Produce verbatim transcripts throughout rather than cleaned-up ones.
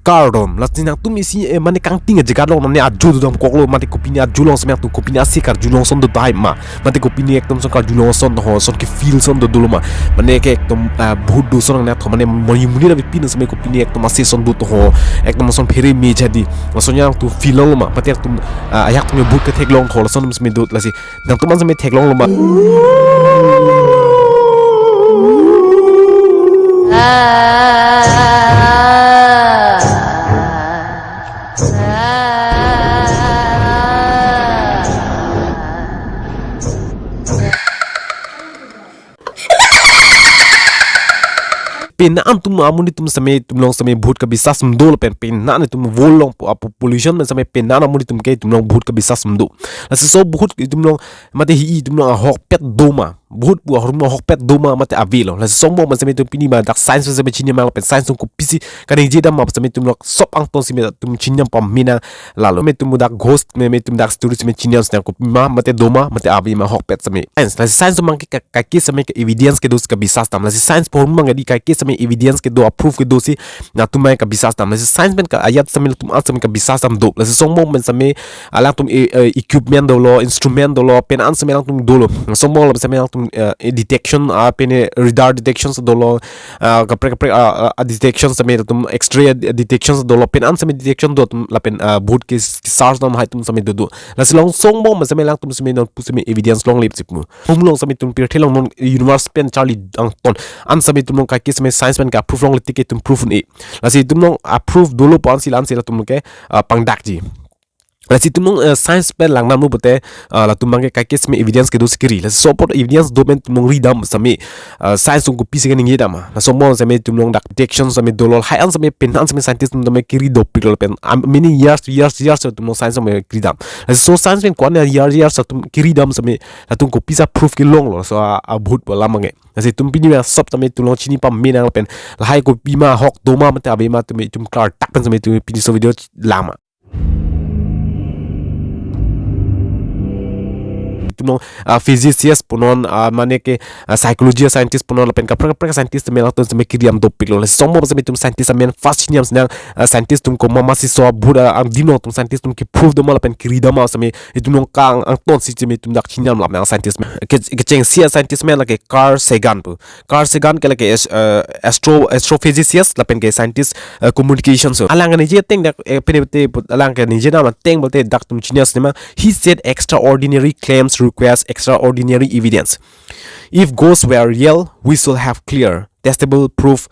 kardom. Lasi nangtum isi, eh, mane kangting ajaga along, mane ajo dodam koklo, mate kopine ajo along setame nangtum kopine ase karjulong ason do tahai ma, mate kopine ekdom ason karjulong ason ho, ason ke feel ason do dolo ma, mane ke ekdom, ah, bhut do ason nangtum, mane mani muni na pipin setame kopine ekdom ase ason do ho, ekdom ason phere me jadi, ason nangtum feel lo ma, mate nangtum, ah, ajahak atum bhut ketheklong ho, ason setame do. Lasi nangtum an setame theklonglo ma. Pine nangtum amonit atum setame itum along setame bhut kabisas do lapen pine nangtum world along po-, a population pen setame pine nang amonit atum ke itum along bhut kabisas do. Lasi laso bhut itum along mate hi itum along ahokpet do ma, bhut pu ahormu ahokpet do ma mate avelo. Lasi laso angbong setame itum pini ma dak science setame chini ma lapen science atum kopisi kaningje dam ma setame itum along sop angton setame itum chini dam pame nang lalo. Me itum dak ghost me, me itum dak story setame chini dam setame kopi ma mate do ma mate ave ma ahokpet setame. Science, lasi science atum ke ka-, kaike setame ke evidence kedo si kabisas dam. Lasi science pu ahormu abang di kaike setame evidence kedo, a proof kedo si nangtum abang kabisas dam. Lasi science pen ka ajat setame nangtum an setame kabisas dam do. Lasi laso angbong pen setame alangtum e-, e-, equipment dolo, instrument dolo, pine an setame alangtum dolo. Laso angbong lapen setame alangtum, eh, e detection, ah, pine radar detection dolo, ah, kaprek kaprek, ah, ah, detection setame alangtum X-ray, ah, detection dolo, pine an setame detection do atum lapen, ah, bhut ke, ke search dam hai atum setame do do. Lasi laso angbong setame alangtum setame nangpu setame evidence longle si pu. Hum along setame itum pirthe along non universe pen charli angton an setame itum along kaike setame science pen ka proof longle tik itum proof un-e. Lasi itum along a proof dolo pu an si la-an si latum ke, ah, pangdakji. Lasi itum along, eh, science pen langdam lo pute, ah, latum abang ke kaike setame evidence kedo si keri. Lasi laso apot evidence do pen itum along ridam setame, ah, science atum kopisi kaningje dam ma. Laso angbong setame itum along dak detection setame dolo, hai an setame pine an setame scientist atum setame keri dopik lo pen, am, many years, years, years itum along science setame keri dam. Lasi laso science pen ko-an year, years atum keri dam setame latum kopisi a proof kelonglo laso a, a bhut pu alam abang ke. Lasi itum pini ma sop setame itum along chini pame nang lapen lahai kopi ma ahok do ma mate ave ma setame itum klardak pen setame itum pini laso video lang ma. Itum along, ah, physicist punon, ah, mane ke, ah, psychology scientist punon lapen kaprek kaprek scientist setame alangtum setame keri dam dopik lo. Laso angbong setame itum scientist amen first chini dam si nang, ah, scientist atum komat ma si laso bhut, ah, adim along atum scientist atum ke proof do ma lapen keri dam ma setame itum along kang angton si setame itum dak chini dam lapen scientist amen. Ke, kechengsi a scientist amen lake Carl Sagan pu. Carl Sagan ke lake as-, eh, astro-, astrophysicist lapen ke scientist, eh, communication so. Alang kaningje ateng dak, eh, pine pute put alang kaningje dam ateng pute dak itum chini dam setame ma. He said extraordinary claims request extraordinary evidence. If ghosts were real, we should have clear, testable proof,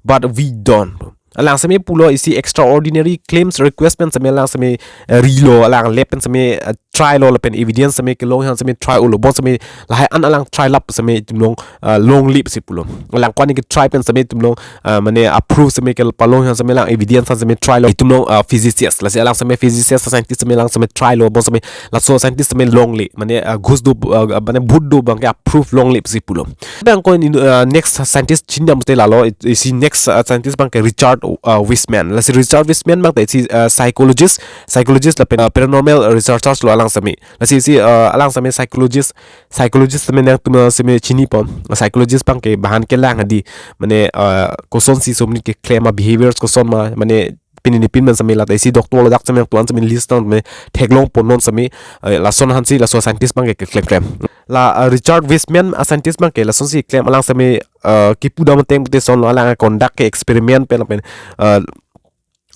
but we don't. Alang setame pulo isi extraordinary claims request pen setame alang setame, eh, rilo, alang lab pen setame, eh, try lo lapen evidence setame kelong hang setame try-o lo, bon setame lahai an alang try lap setame itum along, eh, longle si pulo. Alang ko-an ke try pen setame itum along, eh, mane a proof setame kepalong hang setame alang evidence hang setame try lo itum along, eh, physicist. Lasi alang setame physicist scientist setame alang setame try lo, bon setame laso scientist setame longle, mane, ah, ghost do, ah, mane bhut do abang ke a proof longle si pulo. Abang ko in, ah, next scientist chini dam te lalo, it-, isi next, ah, scientist abang ke Richard, ah, Wiseman. Lasi Richard Wiseman abang te isi, ah, psychologist, psychologist lapen, ah, paranormal researchers lo alang setame. Lasi isi, ah, alang setame psychologist, psychologist setame nangtum, ah, setame chini pon. Psychologist abang ke bahan kelang hadi, mane, ah, kosonsi somni keklem a behaviors koson ma, mane pini ni pin man setame lata isi doctor ladak setame tuan setame list tang setame theklong ponnon setame, eh, lason hansi laso scientist abang ke keklem klem. La, eh, Richard Wiseman a scientist abang ke lasonsi klem alang setame, eh, kipudam ateng pute son alang conduct ke experiment pen pen, eh,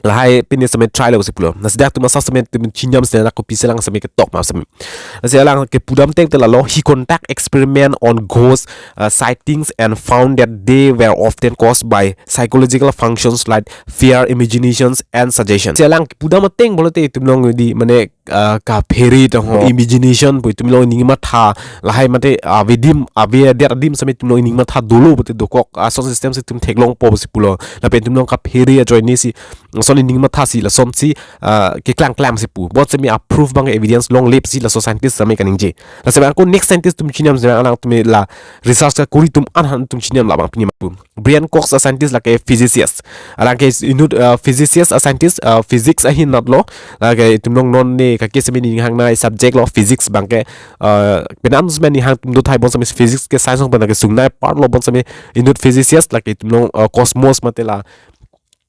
lahai pini setame try lo si pulo. Lasi dak itum asa setame itum chini dam setame kopisi alang setame ketok ma setame. Lasi alang kipudam ateng te lalo, he conduct experiment on ghost, uh, sightings and found that they were often caused by psychological functions like fear, imaginations, and suggestion. Si alang kipudam ateng pulote itum along di mane, uh, kaphere tong ho, imagination pu itum along ining matha, lahai mate, uh, avedim, avedet adim setame itum along ining matha dolo pute dokok, uh, ason system si itum theklongpo si pulo. Lapen itum along kaphere ajoine si lason ining matha si lasonsi, ah, keklang klam si pu. Bon setame a proof abang evidence longle si laso scientist setame kaningje. Lasi abang ko next scientist itum chini dam setame alang setame la research kakori atum an han itum chini dam labang pini ma pu. Brian Cox a scientist lake physicist. Alang ke inut, ah, physicist a scientist, ah, physics ahin nat lo. Lake itum along non ne kaike setame ning hang nai subject lo physics abang ke, ah, pine an setame ning hang atum do tahai bon setame physics ke science along pen ke sungnei part lo bon setame inut physicist lake itum along, ah, cosmos mate la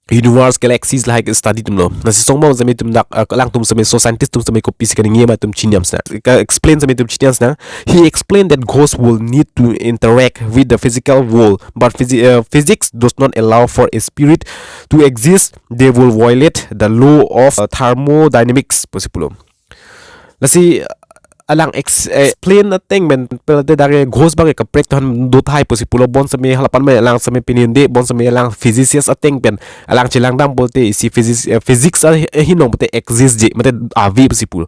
universe, galaxies lahai ke study atumlo. Lasi songmo seme itum dak, uh, alangtum seme, so scientist atum seme kopisi kaningje ma itum chiniam sna. Ka explain seme itum chiniam sna. He explained that ghosts will need to interact with the physical world, but physi- uh, physics does not allow for a spirit to exist. They will violate the law of, uh, thermodynamics, pusi pulo. Lasi alang ex- eh, explain ateng pen, pen te dak ghost abang ke kaprek than do tahai pusi pulo. Bonseme halapan me alang seme pininde, bonseme alang physicist ateng pen alang chelang dam pulote isi physics, eh, physics a, eh, hinong pulote exist je, mate ave pusi pulo.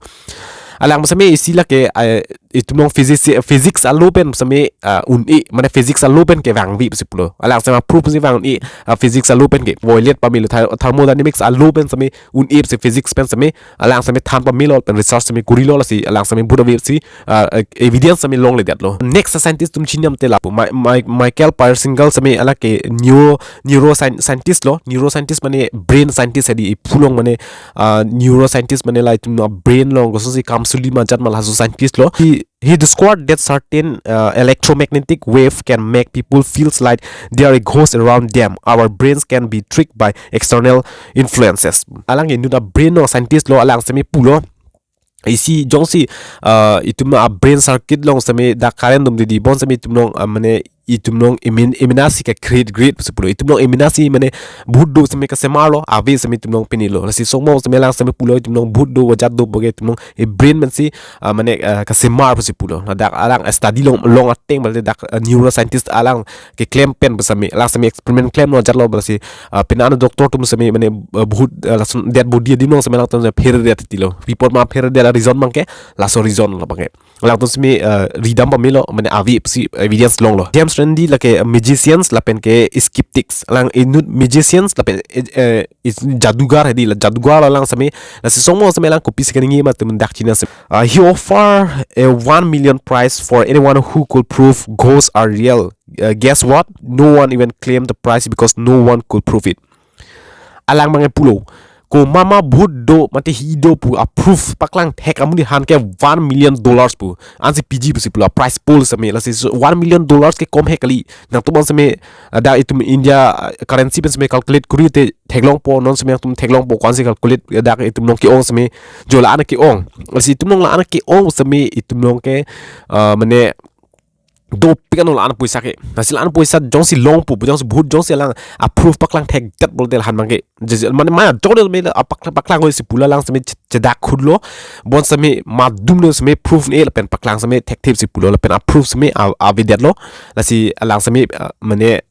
Alang seme isi lake, eh, itum along physics, physics a-law pen seme, ah, un-e, mane physics a-law pen kevangve pusi pulo. Alang seme proof si vang un-e, ah, physics a-law pen ke violate pamelo, ther- thermodynamics a-law pen seme un-e pusi, physics pen seme alang seme than pamelo, lapen research seme kurilo, lasi alang seme but ave si, ah, evidence seme longledetlo. Next scientist atum chiniam te lapu, Mi- Mi- Michael Persinger seme, alake neuro neuro scien- scientist lo. Neuroscientist mane brain scientist hedi, iphu along mane, ah, neuroscientist mane la itum brain along kosonsi kam suli ma jat ma laso scientist lo. He, he discovered that certain, uh, electromagnetic wave can make people feels like there are ghosts around them. Our brains can be tricked by external influences. Alang inut a-brain along scientist lo, alang seme pulo. Isi jongsi, uh, itum a-brain circuit along seme dak current dum didi, bonseme itum along, uh, mane itum along imin- iminasi ke create great pusi pulo. Itum along iminasi mane bhut do seme kasemar lo, ave seme itum along pinilo. Lasi songmo seme alang seme pulo itum along bhut do, ajat do puke itum along e-brain pensi, ah, mane, ah, kasemar pusi pulo. Ladak alang study long long ateng pulote dak, ah, neuroscientist alang keklem pen pu seme, alang seme experiment klemlo, ajatlo pusi, ah, pini ano doctor atum seme mane, ah, bhut, ah, lason dead body adim along seme alangtum seme pherdet titilo. Report ma pherdet a-reason abang ke, laso reason lo abang ke. Alangtum seme, eh, ridam pamelo, mane ave si evidence longlo. James Randi lake magicians lapen ke skeptics. Alang inut magicians lapen, eh, eh, is jadugar hedi, la jadugar alang seme. Lasi songmo seme alang kopisi kaningje ma itum dak chiniam seme. Uh, he offer a one million prize for anyone who could prove ghosts are real. Uh, guess what? No one even claimed the prize because no one could prove it. Alang abang ke pulo, komat ma bhut do mate hi do pu a-proof paklang thek amonit aphan ke one million dollars pu ansi piji pusi pulo, prize pool seme. Lasi so one million dollars ke kom he kali. Nangtum seme, ah, dak itum India, ah, currency pen seme calculate kuri te theklongpo, non seme itum theklongpo, ko-ansi calculate, ah, dak itum along ke-ong seme, jo la-an ke-ong. Lasi itum along la-an ke-ong seme itum along ke, ah, mane dopik ano la-an poisa ke. Lasi la-an poisa jongsi longpo, jongsi bhut jongsi alang a-proof paklang thekdet pulote lahan abang ke. Jesi- mane maya jong del me la apak paklang oi si pulo, alang seme che- chedak khutlo. Bonseme madum do seme proof ne lapen paklang seme thekthip si pulo, lapen a-proof seme a- avedetlo. Lasi alang seme, ah, mane,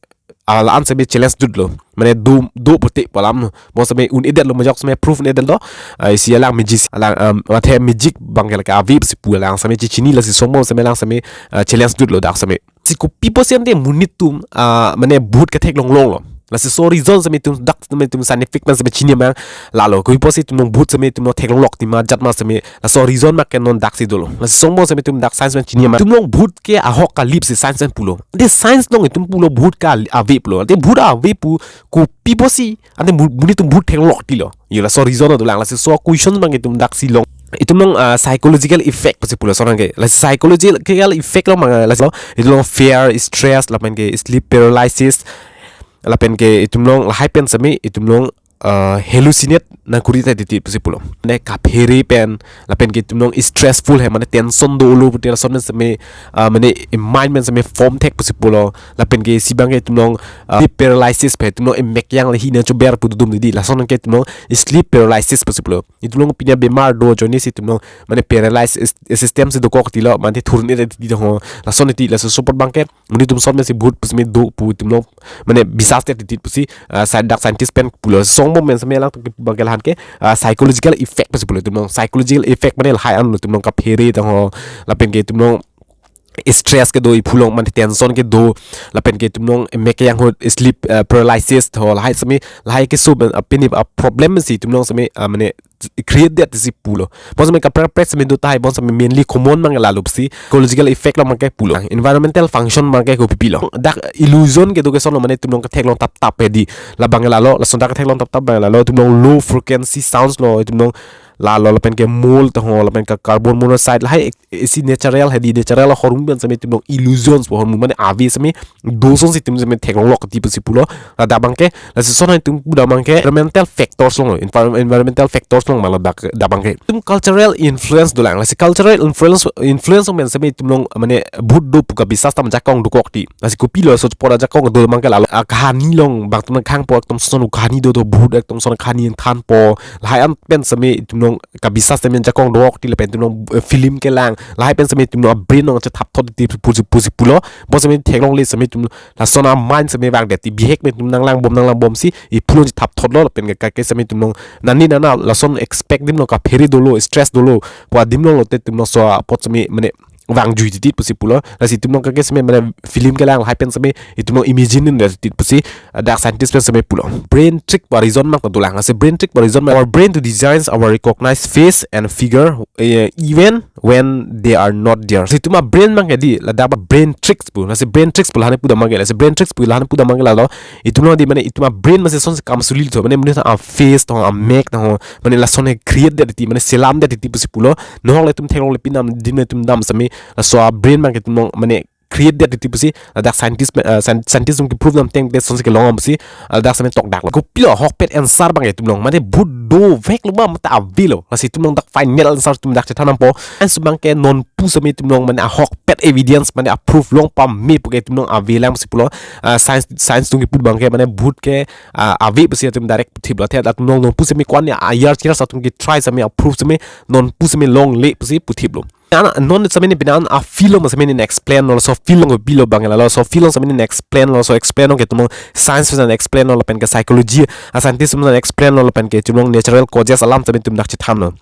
ah, la-an seme challenge dutlo. Mane do do pute pu alam lo. Bonseme un-edetlo, majok seme proof un-edetlo. Ah, isi alang magic, alang, um, mathe magic abang ke lake ave si pu alang seme chechini, lasi songmo seme alang seme, ah, challenge dutlo dak seme. Si kopi pusi ante monit atum, ah, mane bhut ketheklong longlo. Lasi so reason seme itum dak seme itum scientific pen seme chiniam abang lalo. Kopi pusi itum along bhut seme itum along theklong lok ti ma jat ma seme, laso reason ma ke non daksi dolo. Lasi songmo seme itum dak science pen chiniam abang. Itum along bhut ke ahok kalip si science pen pulo. Ante science along itum pulo bhut ke ave pulo. Ante bhut ave pu kopi pusi ante mu- monit atum bhut theklong lok tilo. Yo, laso reason dolang. Lasi so question abang itum daksi long. Itum along, ah, psychological effect pusi pulo so abang ke. Lasi psychological effect along abang, lasi lo, itum along fear, stress, lapen ke sleep paralysis, lapen ke itum along lahai pen seme itum along, ah, hallucinate nangkuri ta titi pusi pulo. Ne kaphere pen, lapen ke itum along stressful he, mane tension dolo pute lason pen seme, ah, mane mind pen seme form thek pusi pulo. Lapen ke isi abang ke itum along, ah, sleep paralysis pen itum along emek kejang le hi nangchober pu dodum didi, lason ke itum along sleep paralysis pusi pulo. Itum along pini abemar do ajoine si itum along mane paralyze is- system si dokok tilo, mane thur un-e titi ho. Lason titi, laso support abang ke monit atum son pen si bhut pusi me do pu itum along mane bisas te titi pusi, ah, sci- dak scientist pen pulo. Songmo pen seme alangtum ke abang ke lahan ke, ah, psychological effect pusi pulo itum along. Psychological effect mane lahai anlo, itum along kaphere ta ho, lapen ke itum along stress kedo, iphu along mane tension kedo, lapen ke itum along emek kejang ahut sleep, eh, paralysis ho, lahai seme, lahai keso pen, ah, pini, ah, problem si itum along seme, ah, mane create det si pulo. Bonsitame kaprek prek sitame do tahai, bonsitame mainly common abang ke lalo pusi, ecological effect lo abang ke pulo. Environmental function abang ke kopi pilo. Dak illusion kedo ke ason lo, mane itum along ketheklong tap tap hedi. Labang ke lalo, lason dak ketheklong tap tap abang ke lalo, itum along low frequency sounds lo, itum along lalo lapen ke mold ho, lapen ke carbon monoxide, lahai ek-, isi natural hedi, natural ahormu pen sitame itum along illusions pu ahormu, mane ave sitame do asonsi itum sitame theklong lok ti pusi pulo. Ladak abang ke, lasi ason itum pudam abang ke environmental factors along, envir-, environmental factors along malah dak, dak abang ke. Itum cultural influence dolang, lasi cultural influence, influence along pen sitame itum along, mane, bhut do pu kabisas tam ajakong dokok ti. Lasi kopilo laso apor ajakong do abang ke lalo, ah, kahani along abang itum nangkhangpo, ekdom ason kahani do do, bhut ekdom ason kahani ingthanpo, lahai an pen sitame itum along kabisas sitame ajakong dokok ti, lapen itum along, eh, film kelang, lahai pen sitame itum along brain along chethap thot ti pusi, pusi pulo. Bonsitame theklongle sitame itum lason a-mind sitame vangdet ti, bihek pen itum nanglangbom nanglangbomsi iphu along chethap thotlo, lapen ke kaike sitame itum along nani nana lason expect adim along kaphere dolo, stress dolo pu adim along lote itum along laso apot sitame, mane, vangjui titit pusi pulo. Lasi itum along kaike sitame, mane, film kelang lahai pen sitame itum along imagine det titit pusi, ah, dak scientist pen sitame pulo. Brain trick pu a-reason abang kedolang. Lasi brain trick pu a-reason abang, our brain to designs our recognized face and figure, eh, even when they are not there. Si itum a-brain abang ke di, ladak abang brain tricks pu. Lasi brain tricks pu lahai pudam abang ke, lasi brain tricks pu lahai pudam abang ke lalo, itum along di, mane, itum a-brain masi ason kam suli tho, mane, mane a-face tho, a-mek tho, mane lason ke create det ti, mane selam det ti pusi pulo. Nohok le itum theklongle pinam, adim le itum dam sitame, laso a-brain abang ke itum along, mane, create det ti pusi, ladak scientist, eh, scien-, scientist atum ke prove dam teng te asonsi kelong pusi, ladak sitame tokdaklo. Kopilo ahokpet answer abang ke itum along, mane bhut doveklo ma, mate avelo. Lasi itum along dak final answer itum dak chethan nangpo. Science abang ke nonpu sitame itum along, mane, ahokpet evidence, mane, a-proof long pame pu ke itum along avelang pusi pulo. Ah, science, science atum kepu abang ke, mane, bhut ke, ah, ave pusi itum direct puthiplo. Athe itum along nonpu sitame ko-an ya, ah, years, years atum ke try sitame, a-proof sitame nonpu sitame longle pusi puthiplo. Ana, non sitame ne pina an a-field along sitame ne explain lo, laso field along kopilo abang ke lalo, laso field along sitame ne explain lo, laso explain along ke itum along science pen explain lo, lapen ke psychology a-scientist pen explain lo, lapen ke itum along natural causes alam sitame itum dak chethanlo.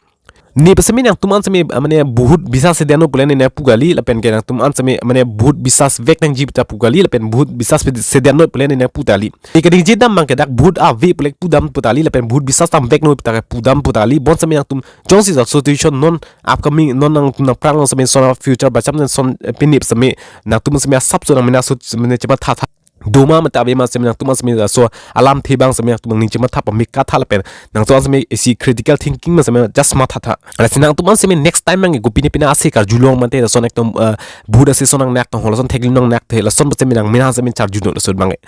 Ne pu sitame nangtum an sitame, ah, mane, bhut bisas sedet noi pule ne nangpu kali, lapen ke nangtum an sitame, mane, bhut bisas vek nangji pu ta pu kali, lapen bhut bisas pe-, sedet noi pule ne nangpu kali. Ne kaningje dam abang ke dak bhut ave pule pudam pu kali, lapen bhut bisas damvek noi pu ta pudam pu kali. Bonsitame nangtum jongsi laso situation non upcoming, non nangtum nangphrang along sitame, ason a-future bacham sitame, ason, eh, pinip sitame, nangtum sitame asapso nangmena sut sitame chematha tha. Do ma mate ave ma sitame nangtum an sitame laso alamthe abang sitame nangtum aning chematha pamik katha lapen nangtum an sitame isi critical thinking ma sitame just matha tha. Lasi nangtum an sitame next time abang ke kopine pine ase karjulong mate lason ekdom, eh, bhut ase ason nangnak tong, lason theklim nangnak the, lason sitame nangmena sitame charju non laso abang ke.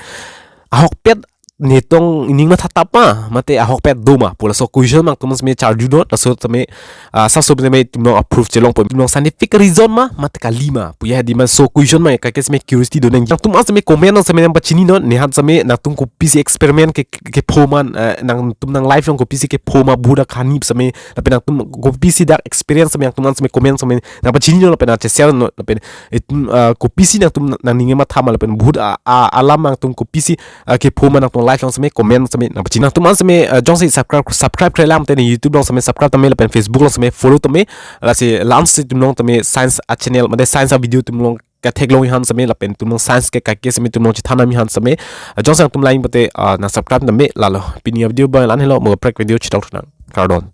Ahokpet ne tong ining matha tap ma, mate ahokpet do ma pu laso question nangtum an sitame charju non, laso sitame, ah, asapso sitame itum along a-proof chelongpo, itum along scientific reason ma, mate kali ma pu ya di ma, laso question ma kaike sitame curiosity do nang. Nangtum an sitame comment along sitame nangpachini non, ne han sitame nangtum kopisi experiment ke, ke, kepho ma, eh, nangtum nang-life along kopisi kepho ma bhut akahani sitame, lapen nangtum kopisi dak experience sitame nangtum an sitame comment sitame nangpachini non, lapen nangche-share non, lapen itum, ah, kopisi nangtum nangning matha ma, lapen bhut a, a, alam nangtum kopisi, ah, kepho ma nangtum life along sitame comment sitame nangpachini. Nangtum an sitame, ah, jongsi subscribe, subscribe kre lam te ne YouTube along sitame subscribe tame, lapen Facebook along sitame follow tame, lasi la-ansi itum along sitame science a-channel, mate science a-video itum along katheklong han sitame, lapen itum along science ke kaike sitame itum along chethan nang han sitame, ah, jongsi nangtum lang pute, ah, nang subscribe tame lalo. Pini a-video abang la-an helo, mo kaprek video chetok thu nang. Kardom.